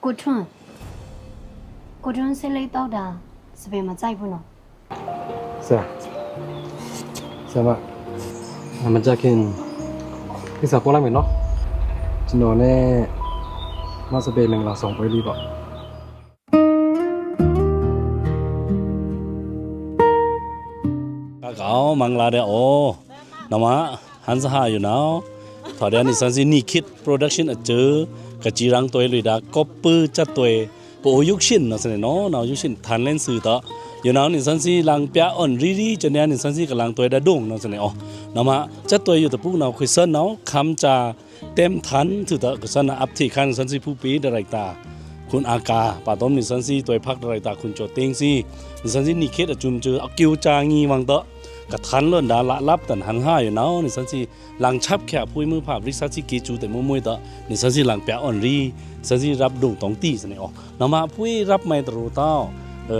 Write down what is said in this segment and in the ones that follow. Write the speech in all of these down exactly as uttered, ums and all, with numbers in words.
ကိုထွန်း၊ ကိုထွန်းဆေးလိပ်သောက်တာ စပယ်မကြိုက်ဘူးနော်။ ဆရာ၊ ဆရာမ၊ မကြာခင် ကိစ္စပေါ်လာမယ်နော်။ ကျွန်တော်နဲ့ မစပယ်မင်္ဂလာဆောင်ပွဲလေးပေါ့။ ကကောင်းမင်္ဂလာဒဲအို။ နမ ဟန်စဟာယူနော်။ ထော်ဒဲနီဆန်စီနီခိတ် production အကျိုး ကကြည်ရန်တွဲလွေတာ ကော့ပူးကျတ်တွဲ ပအိုရုပ်ရှင်နော်စနေနော်။ နော်ရုပ်ရှင် ထန်လင်းစုတော့ ယူနော်နီဆန်စီလင်ပြအိုန်ရီရီ ကျွန်တော်နီဆန်စီကလင်တွဲဒဒုံနော်စနေအို။ နမ ကျတ်တွဲယူတပူနော် ခွေဆန်နော် ခမ်းချာ တဲမ်ထန်သူတော့ ကဆန်နော် အပ်ထေခါနီဆန်စီဖူပေ director ခွန်အာကာ ပါတော့နီဆန်စီတွဲဖက် director ခွန်ကျော်သိန်းစီ နီဆန်စီနီခိတ်အကျိုး အကျိုးချာငီးဝံတော့ ကထန်လွန်ဒါလပ်တန်ဟန်ဟာယူနော် နီဆန်စီ လင်ချပ်ခဲအဖူမွေးဖပ် ရိစတ်စီကေချူတဲမွေးမွေးတော့ နီဆန်စီလင်ပြအိုန်ရီ နီဆန်စီရပ်ဒုံတောင်တီးစနေအို။ နမဖူရပ်မိုင်းတရူတော့ အဲ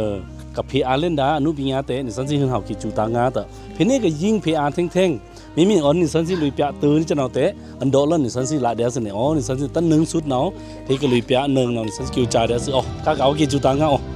ကဖေအာလင်းဒါ အနုပညာတဲ နီဆန်စီဟန်ဟောက်ကေချူတန်ငါတော့ ဖဲန့ကယင်းဖေအာထင်းထင်း မီမီအိုန်နီဆန်စီလွေပြတိုးနီကျွန်တော်တဲ အန်ဒေါ်လန်နီဆန်စီလာဒဲစနေအို။ နီဆန်စီတနင်းစုတ်နော် ဖဲကလွေပြနင်းနော် နီဆန်စီကျိုးချာဒဲစအို။ ကကောင်းကေချူတန်ငါအို။